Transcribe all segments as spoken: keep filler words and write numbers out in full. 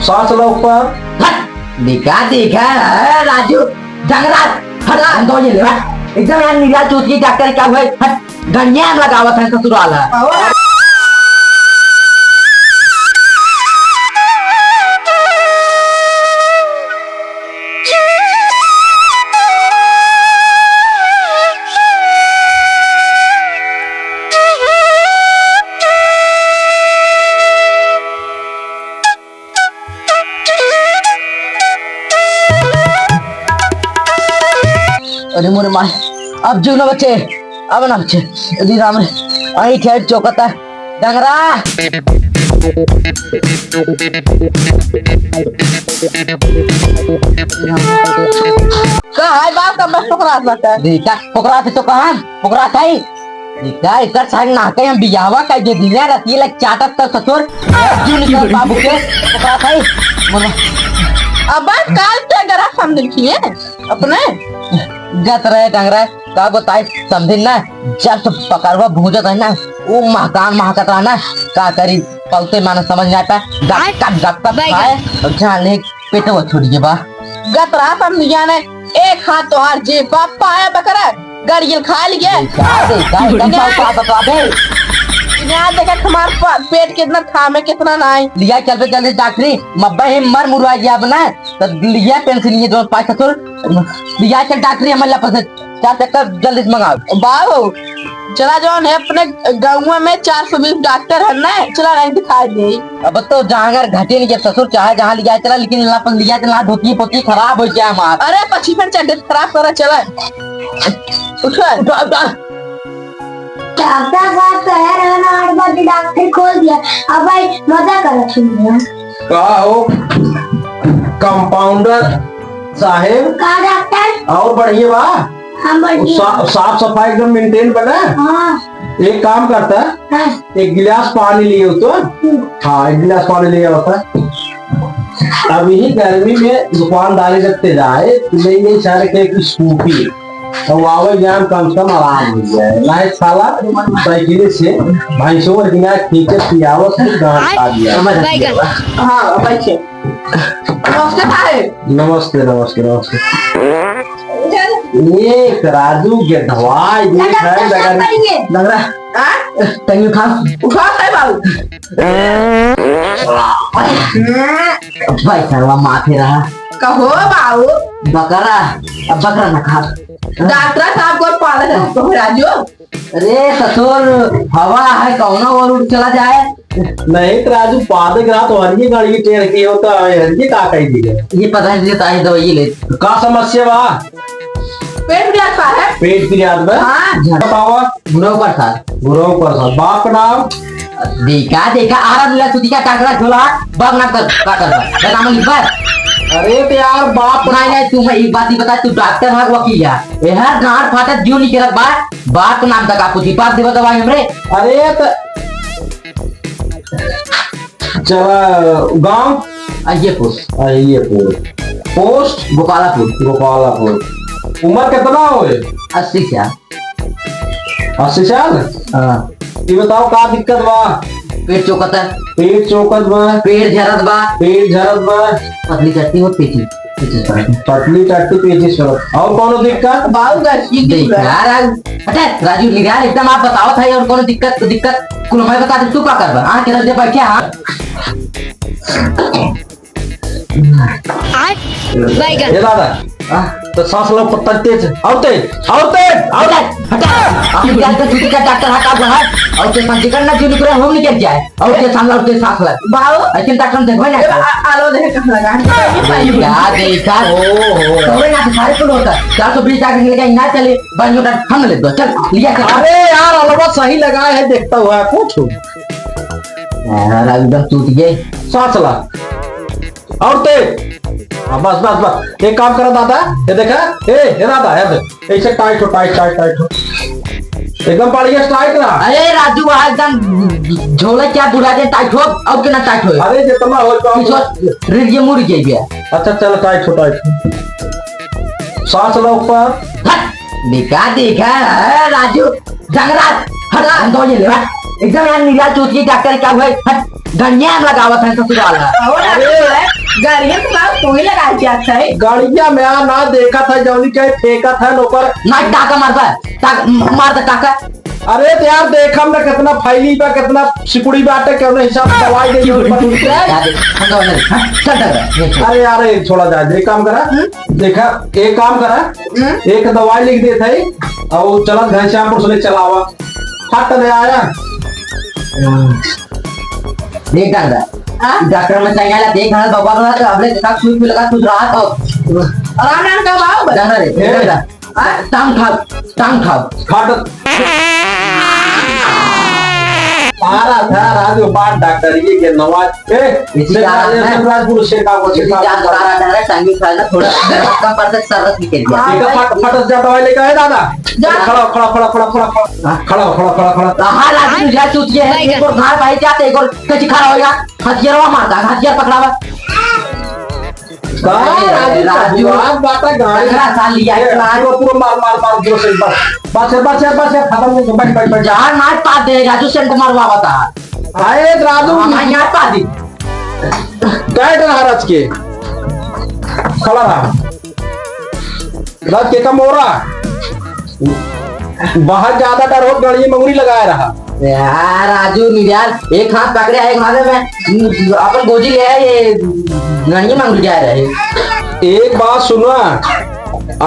सांस लो ऊपर। हट, देखा, देखा, है, राजू, डंगरा, हट, हम तो ये ले, हट। एकदम यहाँ नीला चूतिया डॉक्टर क्या हुआ है? हट, गनिया में लगावत है ससुराल है। अरे मोरे माय, अब जीव न बचे, अब न बचे। अरे राम रे, आई ठेठ चौकता, डंगरा। का है बाप, का बस पकड़ात बाटे? बेटा, पकड़ात है तो कहाँ? पकड़ात है? बेटा, एकर साइड ना के हम बियाहवा कर दे दिया, रतिये लग चाटत तो ससुर, जीव निकल बाबू के, पकड़ात है। मोर अब काल के गरा समझ लिखिए अपने। गत रहे डंगरा, का बताई समझिन ना, जब से पकड़वा भूजत है ना, वो महकान महकत रहा ना, का करी, पलते माने समझ ना पाए, गप, गप, गप, गप बैगन। खाए, और जान ले, पेटवा छूट गया बा। गत रहा समझिया ने, एक हाथ तोहार जेब बा, पाया बकरा, गड़ियल खा लिया। देखा, देखा, एकदम इन्हें साफ साफ बता दे। इन्हें आज देखा हमार प-, पेट कितना थामे, कितना नाई। लिया चल बे जल्दी डॉक्टरी, मब्बा ही मर मुरवा गया अपना। तो लिया पेंसिल, ये दोनों पाँच ससुर, लिया चल डॉक्टरी, हमारे लपस से चार चक्कर जल्दी से मंगाओ। बाबू, चला जौन है अपने गाँव में चार सौ बीस डॉक्टर है ना, चला नहीं दिखाई दे। अब तो जहाँ घर घटे नहीं, जब ससुर चाहे जहाँ लिया चला, लेकिन यहाँ पर लिया चला, धोती पोती खराब हो गया हमार। अरे, पक्षी पर चड्ढे खराब करा, चला। उठो। उठो, उठो। डॉक्टर साहब कहे रहे ना, आठ बजे डॉक्टर खोल दिया। अब भाई मजा करत हूँ। का हो कंपाउंडर साहेब? का डॉक्टर? और बढ़िया बा? हाँ, बढ़िया। सा-, साफ सफाई एकदम मेंटेन बना? हाँ। एक काम करता, हाँ। एक गिलास पानी लिए हो तो? हम्म। हाँ, एक गिलास पानी लिए होता। अब यही गर्मी में दुकानदारी जब ते जाए, तो ले ले सारे के एक स्कूटी। तो आवे जाम कम से कम आराम हो जाए। लाइट साला साइकिल से भैंसों के बिना खींचे पियावत से गांड खा दिया। बैगन। हाँ, बैठे। नमस्ते साहेब। नमस्ते, नमस्ते, नमस्ते। एक राजू गेठवा, ये डॉक्टर है साहब डगर-, कहिए। डगरा। हाँ? तंगी उठा। उठा साहेब बाबू। भाई सरवा माथे रहा। कहो बाबू। बकरा, अब बकरा ना खा। डॉक्टर साहब को पाले है, कहो राजू। अरे ससुर, हवा है, कौनो ओर उड़ चला जाए। नहीं तो राजू, पादे के रात हरिये गाड़ी की टेढ़ की होता है, हरिये का कही दी है? ये पता नहीं, ये ताई दवाई ले। का समस्या बा? पेट पिरात बा है। पेट पिरात बा? हाँ। बतावा। गुरव प्रसाद। गुरव प्रसाद। बाप का नाम? देखा, देखा, आरा मिला सुधी का काकरा झोला, बाप नाम कर, का कर बा? बता मन लिख बा। अरे तो यार, बाप नहीं, नहीं, तू मैं एक बात ही बता, तू डॉक्टर है, वकील है। ए हर गांड फाटत जीव निकलत बा, बाप का नाम तक आप पूछी, बाप देवा दवाई हमरे। अरे तो चला, गांव? अय्यपुर। अय्यपुर। पोस्ट? गोपालापुर। गोपालापुर। उम्र कितना होए? अस्सी साल। अस्सी साल? हाँ। ये बताओ, का दिक्कत बा? पेट चोकत है। पेट चोकत बा। पेट झरत बा। पेट झरत बा। पतली चट्टी हो, पेटी। पतली टट्टी पेचिस करत। और कौनो दिक्कत? बाबू का ठीक है। देखा राजू, हटे, राजू निराल एकदम आप बतावत है और कौनो दिक्कत, दिक्कत कुल मैं बता दे, तू का करबा? हाँ, केरा दे बैठे, हाँ। आय, बैगन। ए दादा, हाँ? तो सांस लो पत्ता तेज, और तेज, और तेज, और तेज। हटा, हटा। आप क्या तो छुट्टी का डॉक्टर हटा को है, और तेज सांस निकलना जो निकले, हम निकल जाए। और के सामने और के साथ लग। बाबू। ऐसे डॉक्टर देखो ना। आ-, आलो देख कहाँ लगा। ये पाई। क्या देखा? ओ, हो। तो वे ना सारे को होता। चार सौ बीस आके लेके ना चले, बन जो हम ले दो। चल, लिया चल। अरे यार, अलवा सही लगा है, देखता हुआ कुछ। यार, एकदम टूट गए। सांस ला। और तेज। हाँ, बस, बस, बस। एक काम करो दादा, ये देखा? ए, ये दादा, ये देख। ऐसे टाइट हो, टाइट, टाइट, टाइट हो। एकदम बढ़िया टाइट रहा। अरे राजू, वहाँ एकदम झोला क्या बुला दे, टाइट हो, और कितना टाइट हो? अरे जितना हो पाओ। पीछे रीढ़ ये मुड़ गई भैया। अच्छा चलो, टाइट हो, टाइट हो। सांस लो ऊपर। हट, देखा, देखा, है राजू, जंगराज, हट, हम तो ये ले, हट। एकदम यार नीला चूतिया डॉक्टर क्या हुआ है? हट, गनिया में लगावत है ससुराल है। और अरे, गाड़िया तो बाबू तू ही लगा दिया था। गाड़िया में आ ना देखा था, जौनी के फेंका था न ऊपर। ना टाका मारता, टाका, मारता टाका। अरे तो यार, देखम ना कितना फैली बा, कितना सिकुड़ी बाटे, कौन हिसाब से दवाई दे दो, बटुक जाए। यार, हम तो नहीं, हाँ, चल, चल, चल, चल। अरे यार, एक छोड़ा जाए, एक काम करा, हम्म? देखा, एक काम करा, हम्म? एक दवाई लिख देत है, और चलत घनश्यामपुर से ले चलावा। फट ले आया। देख दादा, हाँ? डॉक्टर में चाहिए ला, देख दादा, बाबा का तो हमने देखा, सुई भी लगा, कुछ रहा तो। आराम नाम का बाबू? दादा रे, ए? दादा। हाँ? टांग उठाओ, टांग उठाओ। फट। आ रहा था, राजू बात डॉक्टर, ये के नवाज। ए, इसी से का राजू, है? राजू, से का, वो से इसी का। का, तारा डर है, टांग उठा ना, थोड़ा कम पर से सर्रत निकल गया। हाँ, ठीक है, फट, फट जा, दवाई लेके आए दादा। जा। खड़ा, खड़ा, खड़ा। हाँ। खड़ा, खड़ा, खड़ा, खड़ा। हाँ, राजू, जा, चूतिया है, एक और धार भाई जाते, एक और कैसे खड़ा होगा? हथियारवा मारता, हथियार पकड़ावा। का अरे, राजू, राजू। बात, बात है, गाड़ी। तगड़ा सा लिया, ए, इतना। पूरा, पूरा मार, मार, मार, पूरा सही, बस। बस, बस, बस, बस, खत्म हो गया, बैठ, बैठ, बैठ। जान मार पाद दे, राजू सेंट मरवा बता। अरे, राजू। हाँ, हाँ, यहाँ पाद दी। बैठ रहा रच के। खड़ा रहा। रच के कम हो रहा। बाहर ज्यादा डर हो, गड़िए मंगुरी लगाए रहा। यार, राजू, यार, एक हाथ पकड़े, एक हाथ में अपन गोजी ले आए, ये गड़िए मंगुरी जाए रहे। एक बात सुना,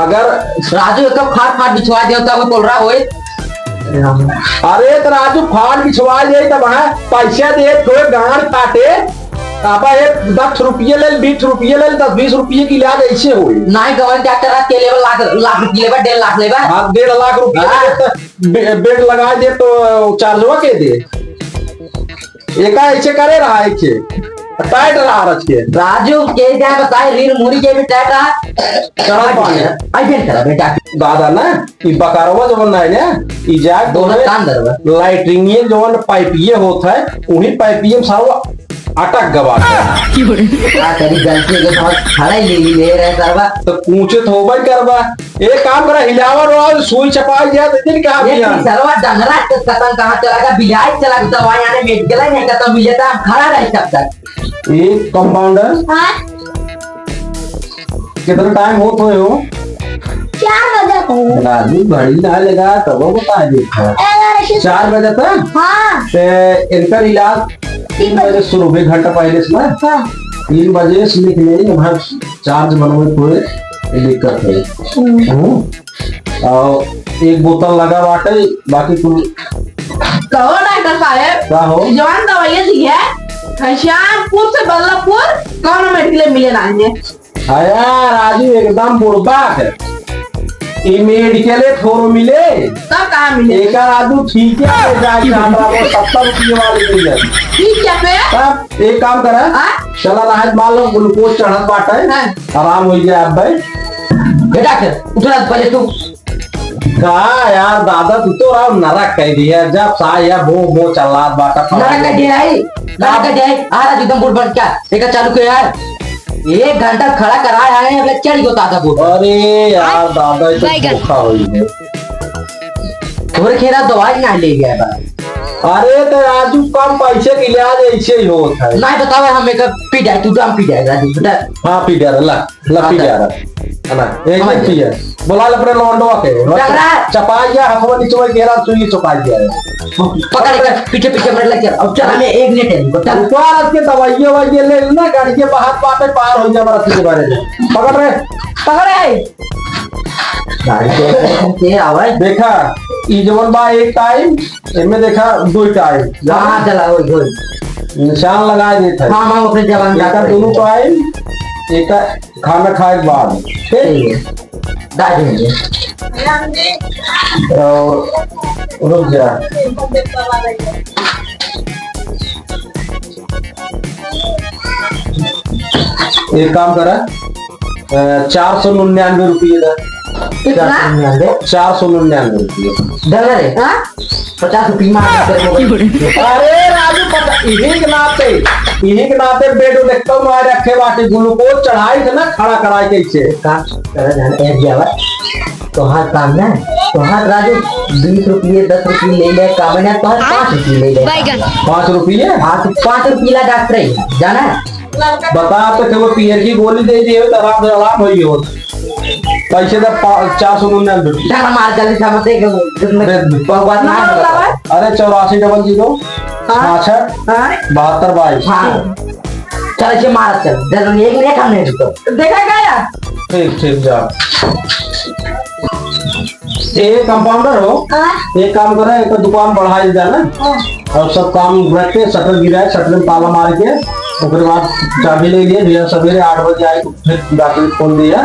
अगर राजू, एक तो खाट फाट बिछवा दियो, तब बोल रहा होए। अरे, तो राजू, फाट बिछवा दे, तब वहाँ पैसा दे, कोई गांड काटे, अब एक दस रुपये ले, बीस रुपये ले, दस बीस रुपये की इलाज ऐसे होए। नहीं, गवन डॉक्टर आज के लेवल लाख, लाख रुपये लेबा, डेढ़ लाख लेबा। हाँ, डेढ़ लाख रुपये हाँ। ले, तो बे-, बेड लगा दे, तो चार्जवा के दे। एका ऐसे करे रहा, ऐसे टाइट रहा रच के। राजू के जाए बताए, रीढ़ मुड़ी के भी टाइट रहा। चढ़ा पानी। ऐसे करा बेटा। दादा ना, ई बकारवा जवन ना है ना, ई जाए दोनों दोनों कान दरवा। लैट्रिनिये जवन पाइपिये होत है, उही पाइपिये में साला अटक गवा है। का करी, गलती के साथ खड़ा ही ले, ले रहे सरवा। तो पूछे तो होबे करबा। एक काम करा, हिलावा रो, सुई चपाई दिया, तो दिन कहाँ ये पिया? सरवा डंगरा के खत्म कहाँ चला गया, बिलाई चला गया, दवाई आने मेडिकल में खत्म मिल जाता, हम खड़ा रहे तब तक। एक कंपाउंडर। हाँ? कितना टाइम होत होए हो? चार बजे तक। राजू, घड़ी ना लगा, तब वो बता दे। ए, यार, ऐसे चार बजे तक? हाँ। ते इनकर इलाज तीन तीन बजे। बजे शुरू हुए, घंटा पहले से ना। हाँ। तीन बजे से लिख ले, हमारे चार्ज बनवे कोई दिक्कत है। हम्म। हम्म? और एक बोतल लगा बाटे, बाकी कुल कहो डॉक्टर साहेब, का हो? जवान दवाइयाँ दी है, घनश्यामपुर से बल्लभपुर, कौनो मेडिकल मिले ना है। अरे राजू एकदम बुड़बक है। ई मेडिकले थोड़ो मिले। तब कहाँ मिले? एका राजू ठीक है, ले जाए चाहता वो सत्तर रुपये वाली मिल जाए। ठीक है पे? तब एक काम करा, हाँ? चला रहा है, मान लो ग्लूकोज चढ़त बाटे, हाँ। आराम हो गया अब भाई। बेटा, उठा पहले तू। का यार दादा, तू तो राव नरक कह दिया। जब सा या बो बो चला बाटा नरक कह दिया है, नरक कह दिया है। आ रहा एकदम बुड़ बन क्या? एक चालू के यार, एक घंटा खड़ा कराया है, अबे चढ़ गयो ताजा बोल। अरे यार दादा, ये तो बैगन। धोखा होई है। तोरे खेरा दवाई ना ले गया बा। अरे तो राजू, कम पैसे के इलाज ऐसे ही होत है। नहीं बतावे, हम एक पी जाए, तू तो हम पी जाए राजू, बता। हाँ, पी जाए, ला। लपी जा रहा है ना, एक समझ एक गया। पिया। बोला ले अपने लौंडवा के, डगरा। चपा गया, हथवा नीचे में घेरा, सुई चपा गया है। पकड़ के पीछे पीछे मेरे लग गया। अब चल, हमें एक मिनट है, बता। ऊपर आज के दवाइयाँ वाइयाँ ले ना, गाड़ी के बाहर पाटे पार हो जा, हमारा सीधे बारे में। पकड़ रे। पकड़ रे। गाड़ी के, के आवाज। देखा, ई जवन बा एक टाइम, एमे देखा दो टाइम। हाँ, चला, वही, वही। निशान लगा देता है। हाँ, हाँ, अपने जवान एका का दोनों टाइम, एका खाना खाए के बाद, ठीक? सही है। डाल दीजिए। और रुक जा। एक काम करा, अ, चार सौ निन्यानवे रुपये दा। कितना? चार सौ निन्यानवे। चार सौ निन्यानवे रुपये। डॉलर है? हाँ? पचास रुपये मार दे तेरे को। अरे राजू, पता, इही के नाते, इही के नाते बेड उड एकदम मार रखे बाटे, ग्लूकोज चढ़ाई थे ना, खड़ा कराई कैसे? काम करे जाने, एक गया बा। तोहार काम ना, तोहार राजू बीस रुपये, दस रुपये ले ले, काम ना, तोहार पाँच रुपये ले ले। बैगन। पाँच रुपये? हाँ, तो पाँच रुपये ला डॉक्टर है, जाना है? बता तो, कि वो पियर की गोली दे दिए, तो आराम से आराम होई हो। पैसे तो पा-, चार सौ निन्यानवे। चल, मार जल्दी से, मत देख, जितने दे दे। भगवान ना ना, बतावा। अरे, चौरासी डबल जीरो, हाँ। पाँसठ, हाँ। बहत्तर बाईस। हाँ। चल, इसे मार, चल। दे दो, एक, एक हम नहीं रुको। देखा गया? ठीक, ठीक, जा। ए, कंपाउंडर हो, हाँ। एक काम करे, एक दुकान बढ़ाई जा ना। हाँ। और सब काम रख के, शटर गिराए, शटर में ताला मार के, ओकरे बाद चाबी ले लिए, भैया सवेरे आठ बजे आए, फिर रात में खोल दिया।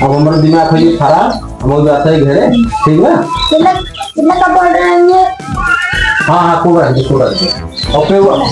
अब हमारे दिमाग है ये खराब, हम लोग जाते हैं घरे, ठीक ना? कितना, कितना कंपाउंडर आएंगे? हाँ, हाँ, खूब रख दे, खूब रख दे। ओके, हुआ।